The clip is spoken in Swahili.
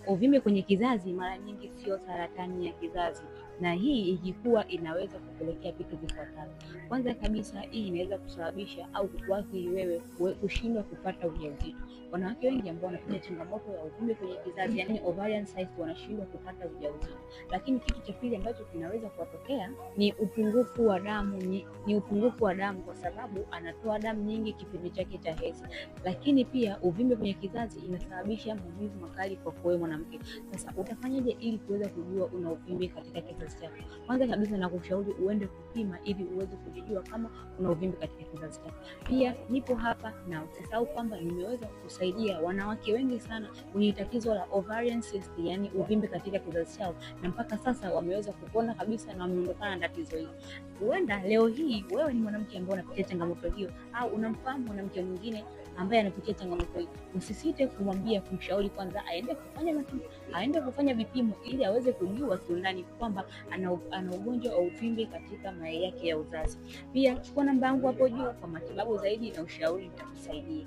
Uvimbe kwenye kizazi mara nyingi sio saratani ya kizazi, na hii ikikuwa inaweza kupelekea vitu vifuatavyo. Kwanza kabisa, hii inaweza kusababisha au kukuathiri wewe kushindwa kupata ujauzito. Wanawake wengi ambao wanapitia changamoto ya uvimbe kwenye kizazi, yani ovarian cyst, wanashindwa kupata ujauzito. Lakini kitu cha pili ambacho kinaweza kuwatokea ni upungufu wa damu, ni upungufu wa damu kwa sababu anatoa damu nyingi kipindi chake cha hedhi. Lakini pia uvimbe kwenye kizazi inasababisha maumivu makali kwa wewe mwanamke. Sasa utafanyaje ili kuweza kujua una uvimbe katika kizazi chako? Kwanza kabisa nakushauri uende kupima ili uweze kujijua kama una uvimbe katika kizazi chako. Pia nipo hapa na usisahau kwamba nimeweza kusaidia wanawake wengi sana wenye tatizo la ovarian cyst, yani uvimbe katika kizazi chao, na mpaka sasa wameweza kupona kabisa na wameondokana na tatizo hilo. Huenda leo hii wewe ni mwanamke ambaye unapitia changamoto hiyo, au unamfahamu mwanamke mwingine ambaye anapitia changamoto hiyo, usisite kumwambia, kumshauri kwanza aende kufanya matibabu, aende kufanya vipimo ili aweze kujua kiundani kwamba ana ugonjwa wa uvimbe katika mayai yake ya uzazi. Pia chukua namba yangu hapo juu kwa matibabu zaidi na ushauri, nitakusaidia.